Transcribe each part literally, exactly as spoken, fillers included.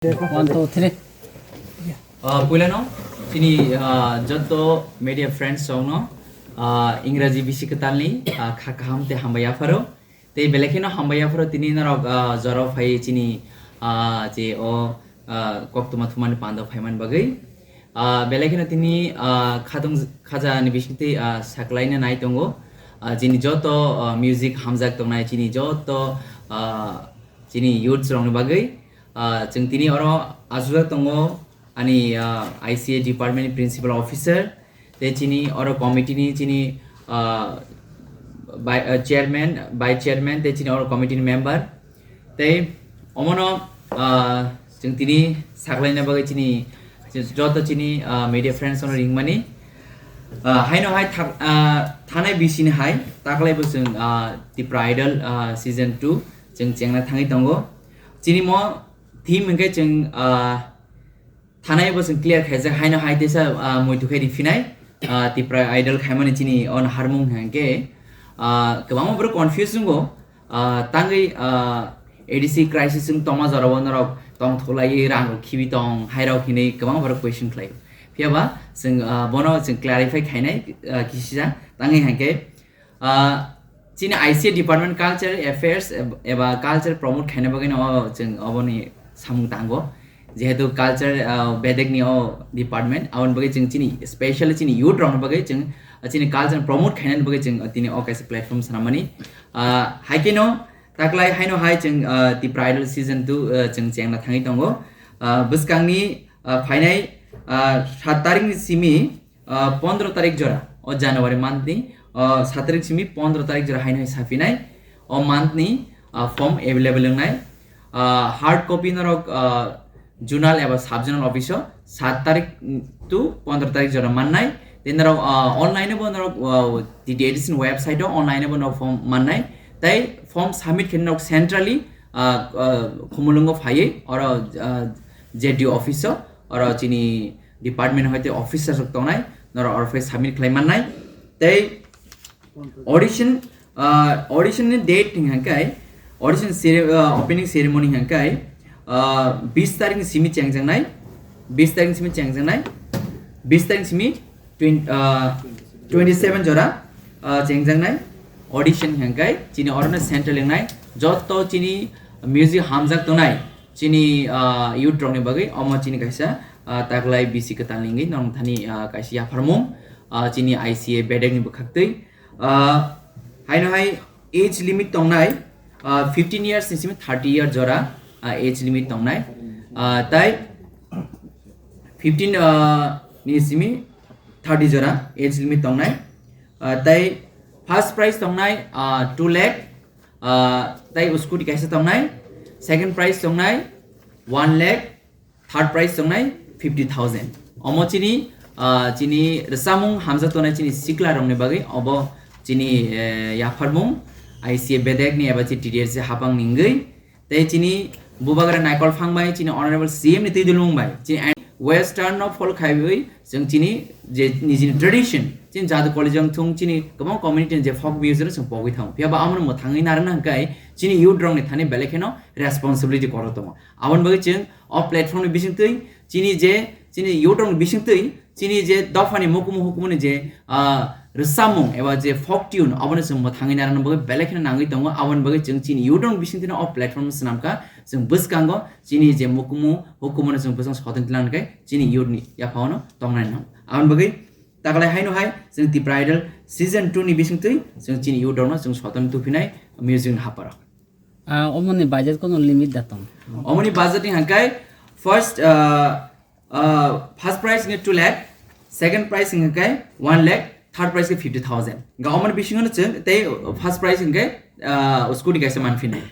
One, two, three. Ah, puilano chini, ah, joto media friends rokno, ah, Ingraji bisi kwtalni, ah, kha kaham tei hambai yapharo. Tei belai kheno hambai yapharo tini norok, ah, jorao phai chini, ah, je o, ah, koktwma thumani pando phaiman bagwi. Ah, belai kheno tini, ah, khatung khaja ni bisingtwi, ah, saklaina nai tongo. Ah, chini joto, ah, music hamjak tongnai chini joto, ah, chini youths rokni bagwi. Ah, chwng tini oro achukjak tongo ani, ah, I C A department ni principal officer, tei chini oro committee ni chini, ah, bai-, ah, chairman, vice chairman, tei chini oro committee ni member. Tei omono, ah, chwng tini saklaina bagwi chini joto chini, ah, media friends rokno ringmani. Ah, haino hai thak-, ah, thanai bisini hai taklaibo chwng, ah, Tipra Idol, ah, season two chwng chengna thangwi tongo. Chini mo theme hwnkhe chwng, ah, thanai bo chwng clear khaijak, haino hai teisa, ah, muitu khe riphinai, ah, Tipra Idol khaimani chini o naharmung hwnkhe, ah, kwbangma borok confuse wngo, ah, tangwi, ah, A D C crisis wng tongma jorao norok tongthoklaiwi rang rok khibi tong, hairok hinwi kwbangma borok question khlaio. Phiyaba chwng, ah, bono chwng clarify khainai, ah, kisisa tangwi hwnkhe, Ah, chini I C A department culture affairs eb-, eba culture promote khaina bagwi no chwng oboni samung tango. Jehetu culture, ah, bedek ni o department, aboni bagwi chwng chini specially chini youth rokni bagwi chwng, ah, chini culture promote khaina bagwi chwng, ah, tini o kaisa platform swnamani. Ah, hai khe no taklai haino hai chwng, ah, Tipra Idol season two, ah, chwng chengna thangwi tongo. Ah, bwskangni, ah, phainai, ah, saat tarikni simi, ah, pondro tarik jora, o January month ni, ah, saat tarik simi pondro tarik jora haino hai saphinai, o month ni, ah, form available wngnai. Ah, hard copy norok, ah, zonal eba sub zonal office o saat tarik to pondro tarik jora mannai. Tei norok, ah, online bo norok, ah, T T A D C ni website o online bo norok form mannai. Tei form submit khe norok centrally, ah, ah, Khumulwngo phaiwi oro, ah, Z D O office o, oro chini department hoite officer rok tongnai, norok oro phai submit khlai mannai. Tei audition, ah, audition ni date hwnkhe, audition cere-, ah, opening ceremony hwnkhe, ah, bis tarik ni simi chengjaknai, bis tarik ni simi chengjaknai, bis tarik ni simi twen-, ah, twenty seven jora, ah, chengjaknai audition hwnkhe chini orono central wngnai joto chini music hamjak tongnai. Chini, ah, youth rokni bagwi omo chini kaisa, ah, taklai bisi kwtal ni wngwi norok thani, ah, kaisa yapharmung, ah, chini I C A bedek ni bwkhaktwi. Ah, haino hai age limit tongnai, ah, fifteen years ni simi thirty year jora, ah, age limit tongnai. Ah, tai fifteen, ah, ni simi thirty jora age limit tongnai. Ah, tai first prize tongnai, ah, two lakh, ah, tai scooty kaisa tongnai, second prize tongnai one lakh, third prize tongnai fifty thousand. Omo chini, ah, chini rwchapmung hamjak tongnai chini sikla rokni bagwi obo chini, eh, yapharmung I C A bedek ni eba chi T D S hapang ni wngwi. Tei chini bubagra Naikol Phangbai, chini honorable C M ni twi dulmung bai, chini western no follow khaiwi chwng chini je nijini tradition, chini jadu college wng thung, chini kwbang community ni je folk music no chwng pogwi thango. Phiya ba amo no mwthangwi narwkna hwnkhe chini youth rok ni thani belai kheno responsibility kwrwng tongo. Aboni bagwi chwng o platform ni bisingtwi chini je chini youth rok ni bisingtwi chini je dophani mukumu hukumuni je, ah, rwchapmung eba je folk tune, abono chwng mwthangwi narwkna bagwi belai kheno nangwi tongo. Aboni bagwi chwng chini youth rok ni bisingtwino o platform swnamkha. Chwng bwskango chini je mukumu hukumuno chwng bwskango soton tlang khe chini youth ni yaphaono tongnai nang. Aboni bagwi taklai haino hai chwng Tipra Idol season two ni bisingtwi chwng chini youth rokno chwng soton tuphinai music ni haparo. Ah, omoni budget kono limit da tong? Omoni budget ni hangkai first, ah, ah, first prize ni two lakh, second prize ni hangkai one lakh, third prize ke fifty thousand. Ga omoni bisingo no chwng tei first prize hangkai, ah, scooty kaisa manphinai.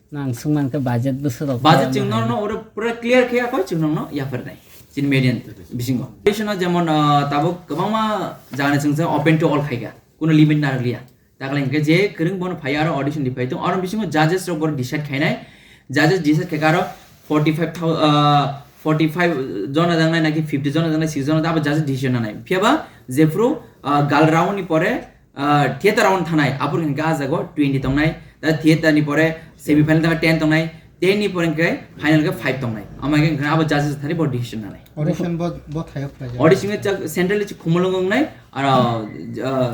Nang sungman ke budget bwswk rok Budget kaya chwng ma no hai? No oro pura clear khe yakho chwng no yapharnai. Chin median bisingo. Audition o jemon, ah, tabuk kwbangma jagani chwng chwng open to all khaika. Kuno limit narwkliya. Takle hingke je kwrwng bono phai aro audition di phai tong, aro bisingo judges rok bono decide khainai, judges decide khaika aro forty five thousand, ah, forty five jona jangnai naki fifty jona jangnai, six jona abo judges decision nanai. Phiya ba jephru, ah, gal round ni pore, ah, theater round thanai, aboni hingke ah jago twenty tongnai, ta theater ni pore semi final tangka ten tongnai, Ten ni pore hwnkhe final khe five tongnai. Ama hwnkhe abo judges thani bo decision nanai. Audition bo, bo thaio khlai jago. Audition khe chak central chi Khumulwng wngnai, aro, ah,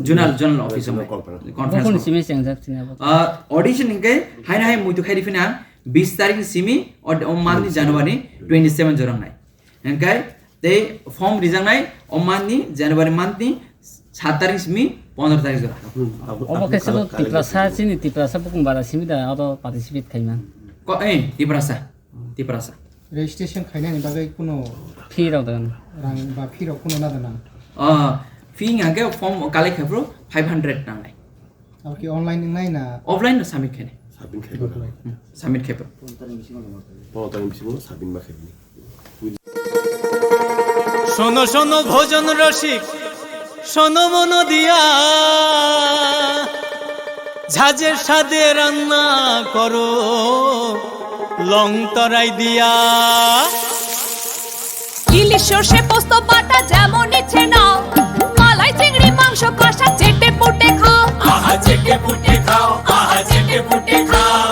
zonal, zonal office wngnai. Conference Bokon hall. Simi chengjak sini abo. Ah, audition hwnkhe haino hai muitu khai rifina bis tarik ni simi o, o month ni January twenty seven jorang nai. Hwnkhe tei form rijaknai o month ni, January month ni saat tarik simi pondro tarik jora. Obo khe se bo Tiprasa, chini Tiprasa bukung bara simi da abo participate khaima. Ko, eh, Tiprasa. Tiprasa. Registration khainani bagwi kuno fee rok dan. Rang ba fee rok kuno na dan ang? Ah, fee hwnkhe form collect khaphuru five hundred nangnai. Abo ki online wngnai na? Offline no submit khainai. Submit khai ba. Hmm, submit khai ba. Pondro tarik bisingo submit ba khainai. শোনো শোনো ভোজন রসিক, শোনো মন দিয়া, ঝাঁঝে স্বাদে রান্না করো লং তরাই দিয়া। ইলিশ সর্ষে পোস্ত বাটা যেমন ইচ্ছে নাও, মালাই চিংড়ি মাংস কষা চেটে পুটে খাও। আহা চেটে পুটে খাও, আহা চেটে পুটে খাও।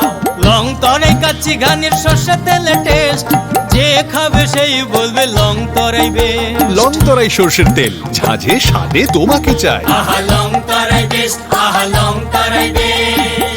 লং তরাই কাচ্চি ঘানির সর্ষে তেলে টেস্ট, যে খাবে সেই বলবে লং তরাই বেশ। লং তরাই সর্ষের তেল, ঝাঁঝে স্বাদে তোমাকে চাই। আহা লং তরাই বেশ, আহা লং তরাই বেশ।